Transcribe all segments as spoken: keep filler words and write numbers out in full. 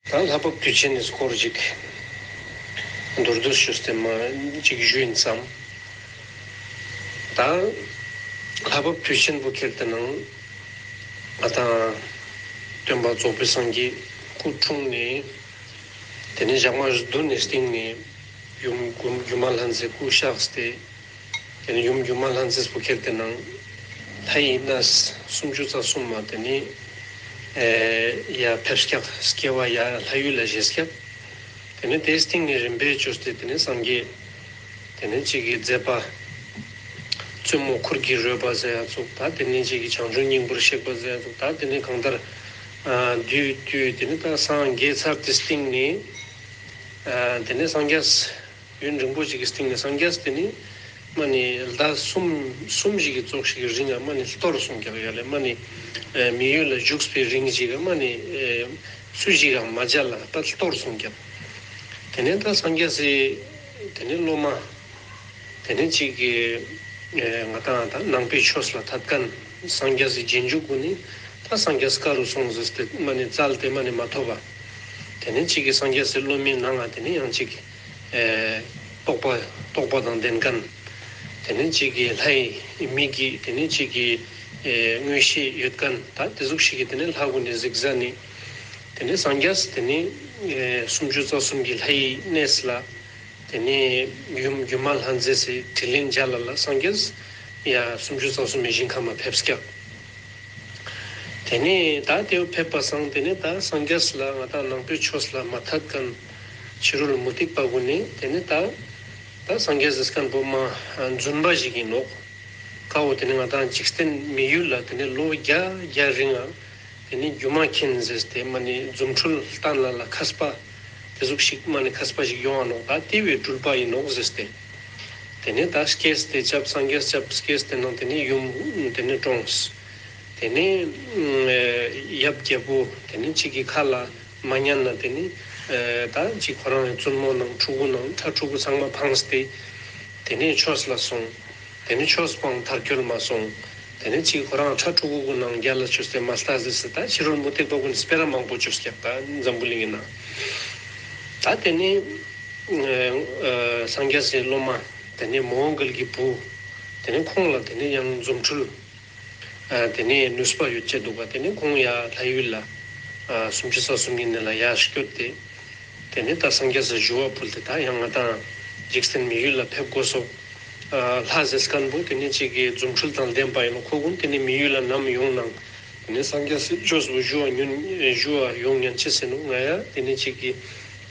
ད་ལྷ་བབས་དུས་ཆེན་ནི་སྐོར་ཅིག་མདོར་བསྡུས་ཞུས་ཏེ་མ་ཅིག་ཞུ་ཡིན་བསམ། ད་ལྷ་བབས་དུས་ཆེན་པོ་ཁྱེར་ཏེ་ནང་ང་དང་སྟོན་པ་རྫོགས་པའི་སངས་རྒྱས་སྐུ་འཁྲུངས་ནས། དེ་ནས་ཞག་མ་བདུན་ནས་སྟིང་ནས་ཡུམ་སྒྱུ་སྒྱུ་མ་ལྷ་མཛེས་སྐུ་གཤེགས་ཏེ། དེ་ནས་ཡུམ་སྒྱུ་མ་ལྷ་མཛེས་པོ་ཁྱེར་ཏེ་ནང་ལྷའི་གནས་སུམ་ཅུ་རྩ་གསུམ་མ་དེ་ནས་ཨེ་ཡ་ཕེབས་སྐྱག་སྐྱེ་བ་ཡ་ལྷ་ཡུལ་ལ་བཞེས་སྐྱག། དེ་ནས་དེའི་སྟིང་ནས་རིམ་པས་བཅོས་ཏེ་དེ་ནས་སངས་རྒྱས། དེ་ནས་གཅིག་གི་མཛད་པ། བཙུན་མོ་ཁུར་གྱིས་རོལ་པ་ཟེར་ཡ་ཚུགས། ད་དེ་ནས་གཅིག་གི་བྱང་ཆུབ་སྙིང་པོར་གཤེགས་པ་ཟེར་ཡ་ཚུགས། ད་དེ་ནས་གང་ལྟར་ཨ་དུས་དུས་དེ་ནས་ད་སངས་རྒྱས་ཚར་དེའི་སྟིང་ནས་ཨ་དེ་ནས་སངས་རྒྱས་ཡུན་རིང་པོ་ཞིག་གི་སྟིང་ནས་སངས་རྒྱས་དེ་ནི་མ་ནི་ཟླ་གསུམ་གསུམ་ཞིག་གི་ཙོགས་ཤིག་གི་རིང་ང་མ་ནི་གཏོར་སོང་ཀྱག་ཡ་ལེ། མ་ནི་ཨེ་མི་ཡུལ་ལ་བཞུགས་པའི་རིང་ཞིག་ག་མ་ནི་ཨེ་སུ་ཞིག་ག་མ་མཇལ་ལ་ད་གཏོར་སོང་ཀྱག། དེ་ནས་ད་སངས་རྒྱས་སི་དེ་ནས་སློབ་མ་དེ་ནས་གཅིག་གི་ཨེ་ང་དང་ད་ནང་པའི་ཆོས་ལ་ཐད་མཁན་སངས་རྒྱས་སི་རྗེས་འཇུག་གུན་ནི་ད་སངས་རྒྱས་བཀའ་རུ་སོང་ཟེར་ཏེ་མ་ནི་བཙལ་ཏེ་མ་ནི་མ་ཐོབ་པ། དེ་ནས་གཅིག་གི་སངས་རྒྱས་སི་སློབ་མའི་ནང་ང་དེ་ནས་ཡང་གཅིག་ཨེ་རྟོགས་པ་རྟོགས་པ་དང་ལྡན་མཁན། དེ་ནས་གཅིག་གི་ལྷའི་མིག་གི་དེ་ནས་གཅིག་གི་ཨེ་མངོན་ཤེས་ཡོད་མཁན། ད་དེ་ཟུག་ཞིག་གི་དེ་ནས་ལྷ་གུན་ནི་གཟིགས་ས་ནི། དེ་ནས་སངས་རྒྱས་དེ་ནས་ཨེ་སུམ་ཅུ་རྩ་གསུམ་གྱི་ལྷའི་གནས་ལ། དེ་ནས་ཡུམ་སྒྱུ་མ་ལྷ་མཛེས་སི་དྲིན་ལན་འཇལ་ལ་ལ་སངས་རྒྱས་ཡ་སུམ་ཅུ་རྩ་གསུམ་མི་ཞིང་ཁམས་མ་ཕེབས་སྐྱག། དེ་ནས་ད་དེ་བོ་ཕེབས་པ་སང་དེ་ནས་ད་སངས་རྒྱས་ལ་ང་དང་ནང་པའི་ཆོས་ལ་མ་ཐད་མཁན་ཕྱི་རོལ་མུ་སྟེགས་པ་གུན་ནི་དེ་ནས་ད་ད་སངས་རྒྱས་ཟེར་མཁན་པོ་མ་རྫུན་པ་ཞིག་ཡིན་ནོག། ཀ་བོ་དེ་ནས་ང་དང་འཇིག་རྟེན་མི་ཡུལ་ལ་དེ་ནས་ལོ་བརྒྱ་བརྒྱ་རིང་ང་དེ་ནས་སྒྱུ་མ་མཁན་ཟེར་ཏེ་མ་ནི་རྫུ་འཕྲུལ་སྟན་ལ་ལ་མཁས་པ་དེ་ཟུག་ཞིག་མ་ནི་མཁས་པ་ཞིག་ཡོང་ང་ནོག། ད་དེ་བོའི་སྤྲུལ་པ་ཡིན་ནོག་ཟེར་ཏེ། དེ་ནས་ད་སྐྱེས་ཏེ་སྐྱབས་སངས་རྒྱས་སྐྱབས་སྐྱེས་ཏེ་ནང་དེ་ནས་ཡུམ་དེ་ནས་གྲོངས། དེ་ནས་ཨ་ཡབ་རྒྱལ་པོ་དེ་ནས་གཅིག་གི་ཁ་ལ་མ་ཉན་ན་དེ་ནས་ཨ་ད་གཅིག་ཁོ་རང་བཙུན་མོ་ནང་ཕྲུ་གུ་ནང་ཕྲུ་གུ་ཚང་མ་ཕངས་ཏེ། དེ་ནས་ཆོས་ལ་སོང་། དེ་ནས་ཆོས་སྤངས་མཐར་འཁྱོལ་མ་སོང་། དེ་ནས་གཅིག་ཁོ་རང་ཕྲུ་གུ་གུན་ནང་རྒྱལ་ལ་བཅོས་ཏེ་མ་ལྟ་ཟེར་ཟེར་ད་ཕྱི་རོལ་མུ་སྟེགས་པ་གུན་ནི་སྤེ་ར་མང་པོ་བཅོས་ཀྱག་ད་འཛམ་བུ་གླིང་ངི་ནང་། ད་དེ་ནས་ཨ་ཨ་སངས་རྒྱས་སི་སློབ་མ་དེ་ནས་མོའུ་འགལ་གྱི་བུ། དེ་ནས་ཁོང་ལ་དེ་ནས་ཡང་རྫུ་འཕྲུལ་ཨ་དེ་ནས་ནུས་པ་ཡོད་ཅེས་འདུག་ག། དེ་ནས་ཁོང་ཡ་ལྷ་ཡུལ་ལ་ཨ་སུམ་ཅུ་རྩ་གསུམ་གྱི་གནས་ལ་ཡར་སྐྱོད་དེ། དེ་ནས་ད་སངས་རྒྱས་སི་ཞུ་བ་ཕུལ་ཏེ་ད་ཡང་ང་དང་འཇིག་རྟེན་མི་ཡུལ་ལ་ཕེབས་དགོས་སོག། ཨ་ལྷ་ཟེར་མཁན་པོ་དེ་ནས་གཅིག་གི་རྫུ་འཕྲུལ་དང་ལྡན་པ་ཡིན་ནོག། ཁོ་གུན་དེ་ནས་མི་ཡུལ་ལ་ནམ་ཡོང་ནང་། དེ་ནས་སངས་རྒྱས་སི་ཆོས་པོ་ཞུ་བ་ཉན་ཞུ་བ་ཡོང་ཉན་ཅེས་ཟེར་ནོག། ང་ཡ་དེ་ནས་གཅིག་གི་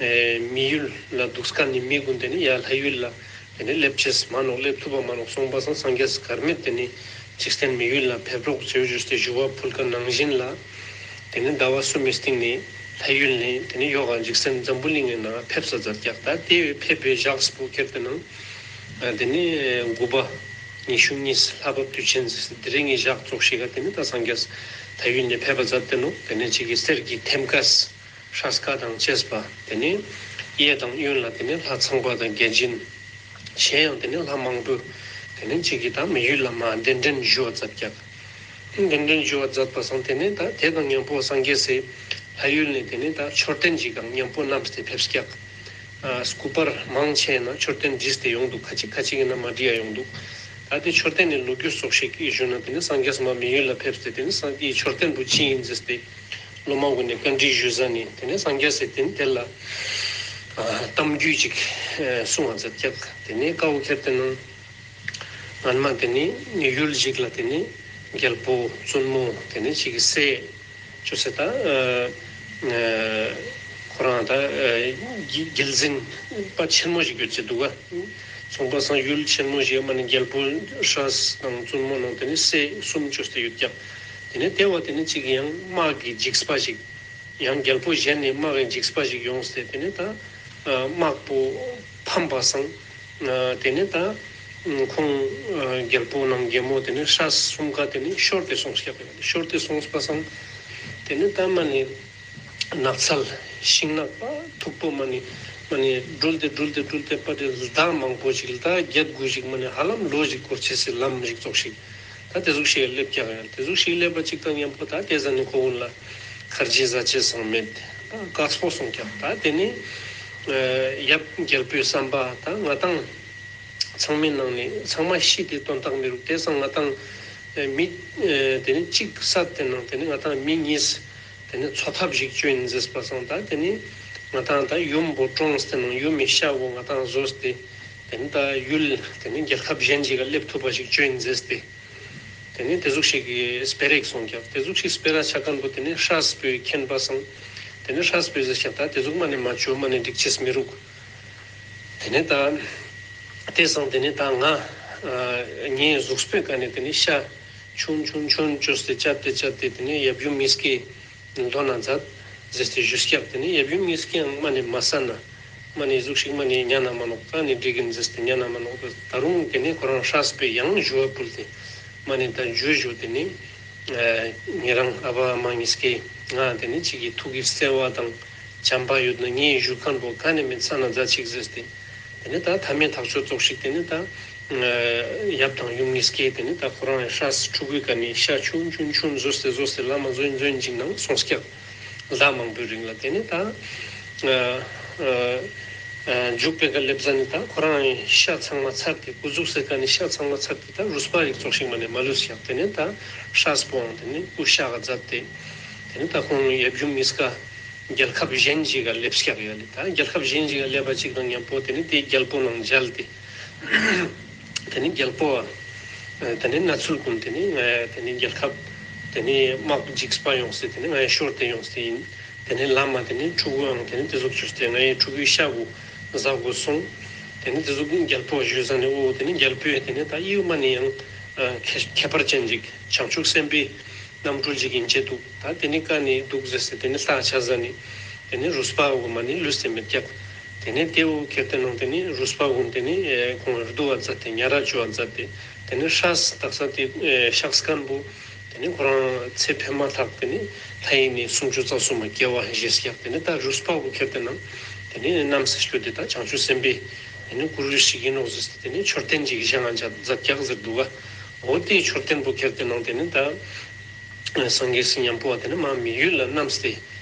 ཨེ་མི་ཡུལ་ལ་འདུག་མཁན་ནི་མི་གུན་དེ་ནས་ཡ་ལྷ་ཡུལ་ལ་དེ་ནས་སླེབས་ཅེས་མ་ནོག། སླེབས་ཐུབ་པ་མ་ནོག་གསུངས་པ་སང་སངས་རྒྱས་སི་ཀརྨས་དེ་ནས་འཇིག་རྟེན་མི་ཡུལ་ལ་ཕེབས་རོགས་ཟེར་ཞུས་ཏེ་ཞུ་བ་ཕུལ་མཁན་ནང་བཞིན་ལ། དེ་ནས་ཟླ་བ་གསུམ་མི་སྟིང་ནས་ལྷ་ཡུལ་ནས་དེ་ནས་ཡོག་ག་འཇིག་རྟེན་འཛམ་བུ་གླིང་ངི་ནང་ཕེབས་ས་མཛད་ཀྱག། ད་དེ་བོའི་ཕེབས་པའི་ཞག་པོ་ཁྱེར་ཏེ་ནང་ཨ་དེ་ནས་དགུ་པ་ཉི་ཤུ་གཉིས་ལྷ་བབས་དུས་ཆེན་ཟེར་དེ་རིང་གི་ཞག་ཙོགས་ཤིག་ག་དེ་ནས་ད་སངས་རྒྱས་ལྷ་ཡུལ་ནས་ཕེབས་པ་མཛད་དེ་ནོག། དེ་ནས་གཅིག་གི་གསེར་གྱི་ཐེམ་སྐས་སྲས་མཁའ་དང་བཅས་པ་དེ་ནས་གཡས་དང་གཡོན་ལ་དེ་ནས་ལྷ་ཚངས་པ་དང་བརྒྱ་བྱིན། གཞན་ཡང་དེ་ནས་ལྷ་མང་པོས་དེ་ནས་གཅིག་གི་ད་མི་ཡུལ་ལ་མ་གདན་འདྲེན་ཞུ་བ་མཛད་ཀྱག། གདན་འདྲེན་ཞུ་བ་མཛད་པ་སང་དེ་ནས་ད་དེ་དང་མཉམ་པོ་སངས་རྒྱས་སི་ལྷ་ཡུལ་ནས་དེ་ནས་ད་མཆོད་རྟེན་ཅིག་དང་མཉམ་པོ་བསྣམས་ཏེ་ཕེབས་ཀྱག། ཨ་སྐུ་པར་མང་ཆེ་ན་མཆོད་རྟེན་བྲིས་ཏེ་ཡོང་འདུག། ཁ་ཅིག་ཁ་ཅིག་གི་ན་མ་བྲིས་ཡ་ཡོང་འདུག། ད་དེ་མཆོད་རྟེན་ནི་ལོ་རྒྱུས་ཙོགས་ཤིག་ཞུ་ན་དེ་ནས་སངས་རྒྱས་མ་མི་ཡུལ་ལ་ཕེབས་ཏེ་དེ་ནས་སངས་རྒྱས་མཆོད་རྟེན་པོ་ཅི་ཡིན་ཟེར་ཏེ་སློབ་མ་གུན་ནས་བཀའ་འདྲི་ཞུས་ཟ་ནི་དེ་ནས་སངས་རྒྱས་སི་དེ་ནས་དེ་ལ་ཨ་གཏམ་རྒྱུད་ཅིག་ཨ་གསུང་བ་མཛད་ཀྱག། དེ་ནས་ཀ་བོ་ཁྱེར་ཏེ་ནང་སྔན་མ་དེ་ནས་ཡུལ་ཞིག་ལ་དེ་ནས་རྒྱལ་པོ་བཙུན་མོ་དེ་ནས་གཅིག་གི་སྲས་ཅོ་སེ་ད་ཨ་ཨ་ཁོ་རང་ད་ཨ་དགེ་དགེ་འཛིན་པ་ཆེན་མོ་ཞིག་ཡོད་ཅེས་འདུག་ག། སོང་པ་སང་ཡུལ་ཆེན་མོ་ཞིག་མ་ནི་རྒྱལ་པོ་སྲས་དང་བཙུན་མོ་ནང་དེ་ནས་སྲས་གསུམ་ཅོས་ཏེ་ཡོད་ཀྱག། དེ་ནས་དེ་བ་དེ་ནས་གཅིག་ཡང་དམག་གི་འཇིགས་པ་ཞིག། ཡང་རྒྱལ་པོ་གཞན་ནས་དམག་གི་འཇིགས་པ་ཞིག་ཡོངས་ཏེ་དེ་ནས་ད་ཨ་དམག་པོ་ཕམ་པ་སང་ཨ་དེ་ནས་ད་ཁོང་ཨ་རྒྱལ་པོ་ནང་རྒྱལ་མོ་དེ་ནས་སྲས་གསུམ་ཀ་དེ་ནས་ཤོར་ཏེ་སོང་ཀྱག། ཤོར་ཏེ་སོང་པ་སང་དེ་ནས་ད་མ་ནི་ནགས་ཚལ་ཤིང་ནགས་པ་མཐུག་པོ་མ་ནི་མ་ནི་དྲུལ་ཏེ་དྲུལ་ཏེ་དྲུལ་ཏེ་པ་དེ་ཟླ་མང་པོ་ཞིག་ལ་ད་བརྒྱད་དགུ་ཞིག་མ་ནི་ཧ་ལམ་ལོ་ཞིག་འགོར་ཅེས་སི་ལམ་ཞིག་ཙོགས་ཤིག། ད་དེ་ཟུག་ཞིག་སླེབས་ཀྱག། ཡང་དེ་ཟུག་ཞིག་སླེབས་པ་ཅིག་དང་མཉམ་པོ་ད་དེ་ཟ་ནི་ཁོ་གུན་ལ་ཁར་ཇི་ཟ་ཅེས་སང་མེད། དཀགས་པོ་སོང་ཀྱག། ད་དེ་ནི་ཡབ་རྒྱལ་པོའི་བསམ་པ་ད་ང་ཏང་ཚང་མའི་ནང་ནས་ཚང་མ་ཤི་སྟེ་དོན་དག་མི་རུག། དེ་སང་ང་ཏང་མི་དེ་ནི་གཅིག་བསད་དེ་ནང་དེ་ནི་ང་ཏང་མི་གཉིས་དེ་ནི་འཚོ་ཐབས་ཤིག་ཅོ་ཡིན་ཟེར་པ་སང་ད་དེ་ནི་ང་ཏང་ད་ཡུམ་བོ་གྲོངས་ཏེ་ནང་ཡུམ་མི་ཤ་བོ་ང་ཏང་བཟོས་ཏེ་དེ་ནི་ད་ཡུལ་དེ་ནི་རྒྱལ་ཁབ་གཞན་ཞིག་ག་སླེབས་ཐུབ་པ་ཞིག་ཅོ་ཡིན་ཟེར་ཏེ། དེ་ནི་དེ་ཟུག་ཞིག་གི་སྤེ་ར་ཞིག་སོང་ཀྱག། དེ་ཟུག་ཞིག་སྤེ་ར་ཆ་མཁན་པོ་དེ་ནི་སྲས་པོས་མཁྱེན་པ་སང་། དེ་ནི་སྲས་པོས་ཟེར་ཤག། ད་དེ་ཟུག་མ་ནི་མ་ཅོ། མ་ནི་འགྲིག་ཅེས་མི་རུག། དེ་ནི་ད་དེ་སང་དེ་ནི་ད་ང་ངའི་གཟུགས་པོའི་ཀ་ནས་དེ་ནི་ཤ་ཆུང་ཆུང་ཆུང་ཅོས་ཏེ་བཅད་དེ་བཅད་དེ་དེ་ནི་ཡབ་ཡུམ་གཉིས་ཀའི་མདུན་ན་མཛད་ཟེར་ཏེ་ཞུས་ཀྱག། དེ་ནི་ཡབ་ཡུམ་གཉིས་ཀའང་མ་ནི་མ་ས་ན་མ་ནི་ཟུག་ཞིག་མ་ནི་ཉན་ན་མ་ནོག། ད་ནི་འགྲིག་གིན་ཟེར་ཏེ་ཉན་ན་མ་ནོག། ད་རུང་དེ་ནི་ཁོ་རང་སྲས་པོས་ཡང་ཞུ་བ་ཕུལ་ཏེ་མ་ནི་ད་ཞུ་ཞུ་དེ་ནི་ཨ་ཉེ་རང་ཨ་བ་ཨ་མ་གཉིས་ཀའི་ང་དེ་ནི་གཅིག་གི་ཐུགས་ཀྱི་བརྩེ་བ་དང་བྱམས་པ་ཡོད་ན་ངའི་ཞུ་མཁན་པོ་ག་ནས་མེད་ས་ན་མཛད་ཅིག་ཟེར་ཏེ། དེ་ནི་ད་མཐའ་མའི་ཐག་གཅོད་ཙོགས་ཤིག་དེ་ནི་ད་ཡབ་དང་ཡུམ་གཉིས་ཀའི་དེ་ནི་ད་ཁོ་རང་སྲས་ཕྲུ་གུའི་ཀ་ནས་ཤ་ཆུང་ཆུང་ཆུང་བཟོས་ཏེ་བཟོས་ཏེ་བླ་མ་བཟོ་ཡིན་བཟོ་ཡིན་ཅིག་ནང་སོང་ཀྱག། ཟླ་མང་པོའི་རིང་ལ་དེ་ནི་ད་མཇུག་པའི་ཀ་སླེབས་ས་ནི་ད་ཁོ་རང་ཤ་ཚང་མ་ཚར་ཏེ་སྐུ་གཟུགས་སི་ཀ་ནས་ཤ་ཚང་མ་ཚར་ཏེ་ད་རུས་པ་རིགས་ཙོགས་ཤིག་མ་ནས་མ་ལུས་ཀྱག། དེ་ནི་ད་སྲས་པོའང་དེ་ནི་སྐུ་གཤེགས་མཛད་དེ་དེ་ནི་ད་ཁོང་ཡབ་ཡུམ་གཉིས་ཀ་རྒྱལ་ཁབ་གཞན་ཞིག་ག་སླེབས་ཀྱག་ཡོད་ལེ། ད་རྒྱལ་ཁབ་གཞན་ཞིག་ག་སླེབས་པ་ཅིག་དང་མཉམ་པོ་དེ་ནི་དེ་རྒྱལ་པོ་ནང་མཇལ་ཏེ། དེ་ནི་རྒྱལ་པོ་དེ་ནི་གནས་ཚུལ་ཀུན་དེ་ནི་ང་དེ་ནི་རྒྱལ་ཁབ་དེ་ནི་དམག་འཇིགས་པ་ཡོངས་ཏེ་དེ་ནི་ང་ཤོར་ཏེ་ཡོངས་ཏེ་ཡིན། དེ་ནི་བླ་མ་དེ་ནི་ཕྲུ་གུའང་དེ་ནི་དེ་ཟུག་བཅོས་ཏེ་ངའི་ཕྲུ་གུའི་ཤ་བོ་ཟ་དགོས་སོང་། དེ་ནི་དེ་ཟུག་རྒྱལ་པོ་ཞུས་ས་ནི་འོ་དེ་ནི་རྒྱལ་པོས་དེ་ནི་ད་ཡིད་མ་ནི་ཡང་ཁྱད་ཁྱད་པར་ཅན་ཅིག་བྱང་ཆུབ་སེམས་དཔའི་རྣམ་སྤྲུལ་ཅིག་ཡིན་ཆེ་འདུག། ད་དེ་ནི་ཀ་ནི་འདུག་ཟེར་སེ་དེ་ནི་ལྟ་ཆ་ས་ནི་དེ་ནི་རུས་པ་འོ་མ་ནི་ལུས་ཏེ་མེད་ཀྱག། དེ་ནི་དེ་འོ་ཁྱེར་ཏེ་ནང་དེ་ནི་རུས་པ་འོ་དེ་ནི་ཁོང་རྡུ་བ་མཛད་དེ་ཉ་ར་བཅུ་བ་མཛད་དེ་དེ་ནི་སྲས་དག་ས་དེ་གཤེགས་མཁན་པོ་དེ་ནི་ཁོ་རང་ཚེ་འཕེལ་མ་ཐག་དེ་ནི་ལྷ་ཡི་ནི་སུམ་ཅུ་རྩ་གསུམ་མ་སྐྱེ་བ་བཞེས་ཀྱག། དེ་ནི་ད་རུས་པ་འོ་ཁྱེར་ཏེ་ནང་དེ་ནི་རྣམ་སེ་སྐྱོད་དེ་ད་བྱང་ཆུབ་སེམས་དཔའི་དེ་ནི་སྐུ་རུས་ཤིག་ཡིན་ནོག་ཟེར་སེ་དེ་ནི་མཆོད་རྟེན་ཅིག་བཞེངས་མཛད་ཀྱག་ཟེར་འདུག་ག། འོ་དེའི་མཆོད་རྟེན་པོ་ཁྱེར་ཏེ་ནང་དེ་ནི་ད་སངས་རྒྱས་སི་མཉམ་པོ་བ་དེ་ནི་མ་མི་ཡུལ་ལ་བསྣམས་ཏེ་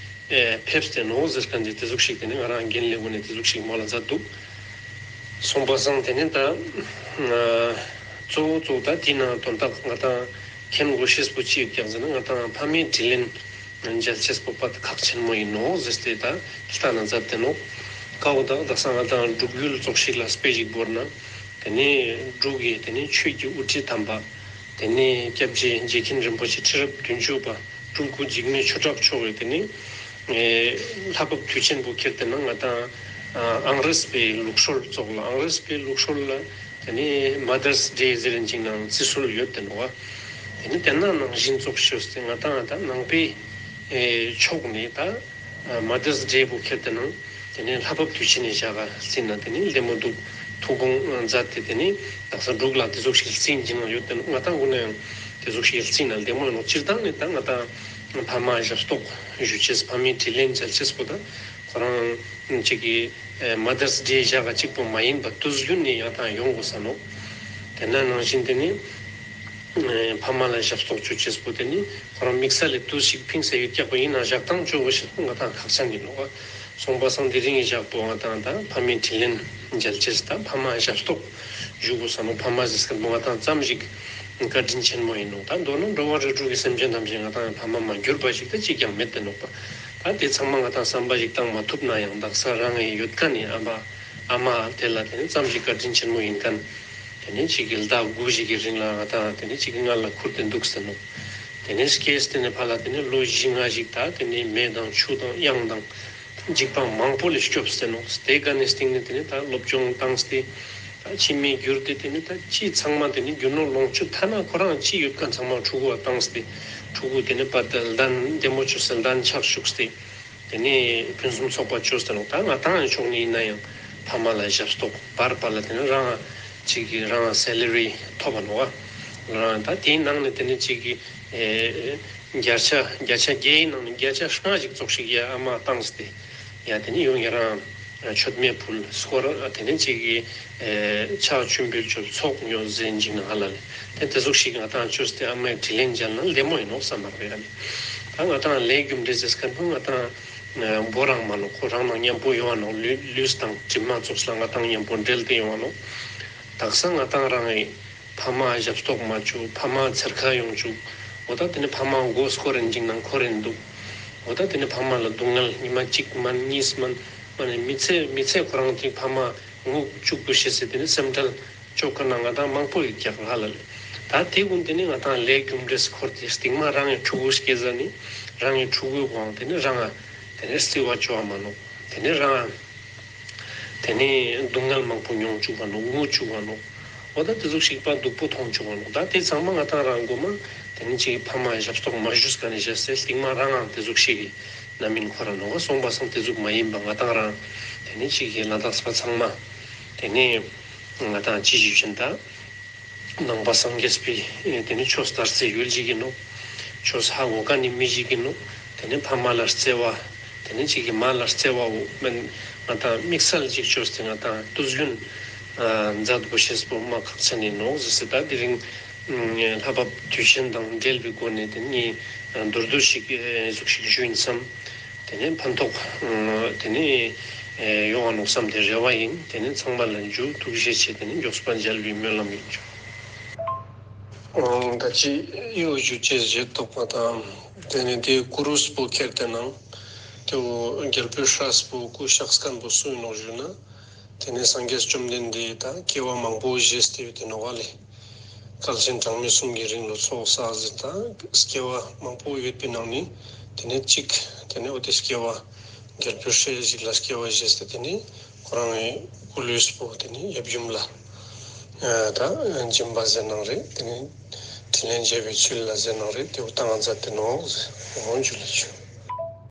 ཨེ་ཕེབས་ཏེ་ནོག་ཟེར་མཁན་དེ་དེ་ཟུག་ཞིག་དེ་ནི་ང་རང་རྒན་ལེ་བོ་ནས་དེ་ཟུག་ཞིག་མོལ་ལ་མཛད་འདུག། སོང་པ་སང་དེ་ནི་ད་གཙོ་བོ་གཙོ་བོ་ད་དེའི་ནང་དོན་དག་ང་ཏང་མཁྱེན་དགོས་ཤེས་པོ་ཅི་ཡོད་ཀྱག་ཟེར་ན་ང་ཏང་ཕ་མའི་དྲིན་ལན་མཇལ་ཅེས་པོ་པ་ཁག་ཆེན་མོ་ཡིན་ནོག་ཟེར་ཏེ་ད་ལྟ་ན་མཛད་དེ་ནོག། ཀ་བོ་ད་དག་ས་ང་ཏང་འབྲུག་ཡུལ་ཙོགས་ཤིག་ལ་དཔེ་ཞིག་བོར་ན་དེ་ནི་འབྲུག་གི་དེ་ནི་ཆོས་ཀྱི་དབུ་ཁྲིད་དམ་པ་དེ་ནི་སྐྱབས་རྗེ་རྗེ་མཁན་རིན་པོ་ཆེ་ཁྲི་རབས་བདུན་ཅུ་པ་སྤྲུལ་སྐུ་འཇིགས་མེད་ཆོས་གྲགས་མཆོག་གིས་དེ་ནི་ལྷ་བབས་དུས་ཆེན་པོ་ཁྱེར་ཏེ་ནང་ང་ཏང་ཨང་རེས་པའི་ལུགས་སྲོལ་ཙོགས་ལ་ཨང་རེས་པའི་ལུགས་སྲོལ་ལ་དེ་ནི་མ་དར་སི་ཌེ་ཟེར་རིན་ཅིག་ནང་བརྩི་སྲོལ་ཡོད་དེ་ནོག། དེ་ནི་དེ་ན་ནང་བཞིན་ཙོགས་ཤོས་ཏེ་ང་ཏང་ད་ནང་པའི་ཕྱོགས་ནས་ད་མ་དར་སི་ཌེ་བོ་ཁྱེར་ཏེ་ནང་དེ་ནི་ལྷ་བབས་དུས་ཆེན་ནི་ཞག་ག་བརྩིས་ན་དེ་ནི་ལྡེ་མོ་འདུག། ཐུགས་དགོངས་མཛད་དེ་དེ་ནི་དག་ས་འབྲུག་ལ་དེ་ཟུག་ཞིག་བརྩིས་ཀྱིན་ཡོད་དེ་ནོག། ང་ཏང་ཀུན་ན་ཡང་དེ་ཟུག་ཞིག་བརྩིས་ན་ལྡེ་མོ་ཡིན་ནོག། སྤྱིར་བཏང་ནི་ད་ང་ཏང་ཕ་མ་ཞབས་ཏོག་ཞུ་ཅེས་ཕ་མའི་དྲིན་ལན་འཇལ་ཅེས་པོ་ད་ཁོ་རང་ཅིག་གི་མ་དར་སི་ཌེ་ཞག་ག་གཅིག་པོ་མ་ཡིན་པ་དུས་རྒྱུན་ནི་ཡང་ད་ཡོང་དགོས་ས་ནོག། དེ་ན་ནང་བཞིན་དེ་ནི་ཕ་མ་ལ་ཞབས་ཏོག་ཅོ་ཅེས་པོ་དེ་ནི་ཁོ་རང་དམིགས་བསལ་ལས་དུས་ཤིག་ཕིངས་ས་ཡོད་ཀྱག་པོ་ཡིན་ན་བཞག་སྟངས་ཅོ་དགོས་ཤེས་པོ་ང་ཏང་ཁག་ཅན་ཡིན་ནོག། སོང་པ་སང་དེ་རིང་གི་ཞག་པོ་ང་ཏང་ད་ཕ་མའི་དྲིན་ལན་འཇལ་ཅེས་དང་ཕ་མ་ཞབས་ཏོག་ཞུ་དགོས་ས་ནོག། ཕ་མ་ཟེར་མཁན་པོ་ང་ཏང་ཙམ་ཞིག་བཀའ་དྲིན་ཆེན་མོ་ཡིན་ནོག། ད་མདོར་ན་འགྲོ་བ་རིགས་དྲུག་གི་སེམས་ཅན་ཐམས་ཅད་ང་ཏང་ཕ་མ་མ་གྱུར་པ་ཞིག་ད་གཅིག་ཀྱང་མེད་དེ་ནོག་པ། ད་དེ་ཚང་མ་ང་ཏང་བསམ་པ་ཞིག་བཏང་མ་ཐུབ་ན་ཡང་དག་ས་རང་ངི་ཡོད་མཁན་ནི་ཨ་མ་ཨ་མ་དེ་ལ་དེ་ནི་ཙམ་ཞིག་བཀའ་དྲིན་ཆེན་མོ་ཡིན་མཁན། དེ་ནི་གཅིག་གི་ཟླ་དགུ་ཞིག་གི་རིང་ལ་ང་ཏང་དེ་ནི་གཅིག་གི་མངལ་ལ་ཁུར་ཏེ་འདུག་ཟེར་ནོག། དེ་ནི་སྐྱེས་ཏེ་ནི་ཕར་ལ་དེ་ནི་ལོ་བཞི་ལྔ་ཞིག་ད་དེ་ནི་མེ་དང་ཆུ་དང་གཡང་དང་འཇིགས་པ་མང་པོ་ལས་སྐྱོབས་ཏེ་ནོག། དེ་ག་ནས་སྟིང་ནས་དེ་ནི་ད་སློབ་སྦྱོང་བཏང་སྟེ་ད་ཕྱི་མའི་རྒྱུད་དེ་དེ་ནི་ད་ཅི་ཚང་མ་དེ་ནི་རྒྱུ་ནོར་ལོངས་སྤྱོད་ཐ་ན་ཁོ་རང་ཅི་ཡོད་མཁན་ཚང་མ་ཕྲུ་གུ་བ་བཏང་སྟེ་ཕྲུ་གུ་དེ་ནི་པ་ད་ལྡན་བདེ་མོ་བཅོས་ཏེ་ལྡན་ཆགས་བཅུག་སྟེ། དེ་ནས་ཕུན་སུམ་ཚོགས་པ་བཅོས་ཏེ་ནོག། ད་ང་ཏང་ཕྱོགས་ནས་ཡིན་ན་ཡང་ཕ་མ་ལ་ཞབས་ཏོག་བར་བར་ལ་དེ་ནས་རང་གཅིག་གི་རང་སེ་ལ་རི་ཐོབ་པ་ནོག། རང་ད་དེའི་ནང་ནས་དེ་ནས་གཅིག་གི་ཨེ་བརྒྱ་ཆ་བརྒྱ་ཆ་བརྒྱའི་ནང་ནས་བརྒྱ་ཆ་ལྔ་ཞིག་ཙོགས་ཤིག་ཡ་ཨ་མ་བཏང་སྟེ་ཡ་དེ་ནས་ཡོང་ཡ་རང་མཆོད་མེ་ཕུལ་སྐོར་དེ་ནས་གཅིག་གི་ཨེ་ཕྱག་མཆོད་འབུལ་བཅོལ་ཚོགས་ཉོ་ཟེར་འཇིགས་ན་ཧ་ལ་ལས་དེ་དེ་ཟུག་ཞིག་ང་ཏང་བཅོས་ཏེ་ཨ་མའི་དྲིན་ལན་འཇལ་ན་ལྡེ་མོ་ཡིན་ནོག་བསམ་པར་བས་ཨ་ནི། ད་ང་ཏང་ལས་རྒྱུ་འབྲས་ཟེར་མཁན་པོ་ང་ཏང་ བོ་རང་མ་ནོག། ཁོ་རང་ནང་མཉམ་པོ་ཡོང་བ་ནོག། ལུས་ལུས་དང་གྲིབ་མ་ཙོགས་ལ་ང་དང་མཉམ་པོ་འབྲེལ་ཏེ་ཡོང་བ་ནོག། དག་ས་ང་དང་རང་ངི་ཕ་མ་ཞབས་ཏོག་མ་བཅུག། ཕ་མ་ཚེར་ཁ་ཡོང་བཅུག། འོ་ད་དེ་ནི་ཕ་མ་མགོ་སྐོར་རེན་ཅིག་ནང་འཁོར་རེན་འདུག། འོ་ད་དེ་ནི་ཕ་མ་ལ་སྡུག་བསྔལ་ཉི་མ་གཅིག་མན་གཉིས་མན་མ་ནི་མི་ཚེ་མི་ཚེ་ཁོ་རང་དེ་ཕ་མ་ངུ་བཅུག་པོ་ཤེས་སེ་དེ་ནི་སེམས་ཁྲལ་ཅོ་ཁན་ན་ང་དང་མང་པོ་ཡོད་ཀྱག་ཧ་ལ་ལེ། ད་དེ་ཀུན་དེ་ནི་ང་དང་ལས་རྒྱུ་འབྲས་འཁོར་ཏེ་སྟིང་མ་རང་ངི་ཕྲུ་གུ་སྐྱེ་ཟ་ནི་རང་ངི་ཕྲུ་གུ་གོང་དེ་ནི་རང་ང་དེ་ནི་བརྩི་བ་ཅོ་བ་མ་ནོག། དེ་ནི་རང་ང་དེ་ནི་སྡུག་བསྔལ་མང་པོ་མྱོང་བཅུག་པ་ནོག། ངུ་བཅུག་པ་ནོག། འོ་ད་དེ་ཟུག་ཤིག་པ་སྡུག་པོ་མཐོང་བཅུག་པ་ནོག། ད་དེ་ཚང་མ་ང་དང་རང་མགོ་མ་དེ་ནི་ཅིག་ཕ་མ་ཞབས་ཏོག་མ་ཞུས་ཀ་ནི་བཞག་སེ་སྟིང་མ་རང་ང་དེ་ཟུག་ཤིག་གི་ན་མིན་ཁོ་རང་ནོག། སོང་པ་སང་དེ་ཟུག་མ་ཡིན་པ་ང་དང་རང་དེ་ནི་ཅིག་གི་ལ་དྭགས་པ་ཚང་མ་དེ་ནི་ང་དང་ཅི་ཞུ་ཅན་ད། ནང་པ་སངས་རྒྱས་པའི་ཨེ་དེ་ནི་ཆོས་དར་ཚེ་ཡུལ་ཞིག་ཡིན་ནོག། ཆོས་ཧ་གོ་ཁན་ནི་མི་ཞིག་ཡིན་ནོག། དེ་ནི་ཕ་མ་ལ་བརྩེ་བ། དེ་ནི་ཅིག་གི་མ་ལ་བརྩེ་བ་འོ་མན་ང་དང་དམིགས་བསལ་ཅིག་ཅོས་ཏེ་ང་དང་དུས་རྒྱུན་ཨ་མཛད་དགོས་ཤེས་པོ་མ་ཁག་ཆེན་ཡིན་ནོག་ཟེར་སེ། ད་དེ་རིང་ཨ་ལྷ་བབས་དུས་ཆེན་དང་འབྲེལ་བའི་སྒོ་ནས་དེ་ནི་ཨ་མདོར་བསྡུས་ཤིག་ཨེ་ཟུག་ཤིག་ཞུ་ཡིན་བསམ། དེ་ནས་ཕན་ཐོགས་ཨ་དེ་ནས་ཨེ་ཡོང་བ་ནོག་བསམ་སྟེ་རེ་བ་ཡིན། དེ་ནས་ཚང་མ་ལ་འཇུ་ཐུགས་རྗེ་ཆེ། དེ་ནས་མགྱོགས་པ་མཇལ་བའི་སྨོན་ལམ་ཡིན་ཅོ། ཨང་ད་ཅི་ཡོ་ཞུ་ཅེས་ཞེས་རྟོགས་པ་དང་། དེ་ནས་དེ་ཀུ་རུས་པོ་ཁྱེར་ཏེ་ནང་དེ་བོ་རྒྱལ་པོའི་སྲས་པོ་སྐུ་གཤེགས་ཁན་པོ་སུ་ཡིན་ནོག་ཞུ་ན། དེ་ནས་སངས་རྒྱས་བཅོམ་ལྡན་འདས་ད་སྐྱེ་བ་མང་པོ་བཞེས་ཏེ་ཡོད་དེ་ནོག་ལེ། བསྐལ་ཆེན་གྲངས་མེད་གསུམ་གྱི་རིང་ལ་ཚོགས་བསགས་ཟེར་ད་སྐྱེ་བ་མང་པོ་ཡོད་པའི་ནང་ནས་དེ་ནས་གཅིག་དེ་ནས་འོ་དེ་སྐྱེ་བ་རྒྱལ་པོའི་སྲས་ཞིག་ལ་སྐྱེ་བ་བཞེས་ཏེ་དེ་ནས་ཁོ་རང་ངི་སྐུ་ལུས་པོ་དེ་ནས་ཡབ་ཡུམ་ལ་ཨ་ད་སྦྱིན་པ་ཟེར་ནང་རེད། དེ་ནས་དྲིན་ལན་འཇལ་བའི་ཚུལ་ལ་ཟེར་ནང་རེད། དེ་བོ་བཏང་མཛད་དེ་ནོག་ཟེར། འོ་འཇུ་ལེ་ཆོ།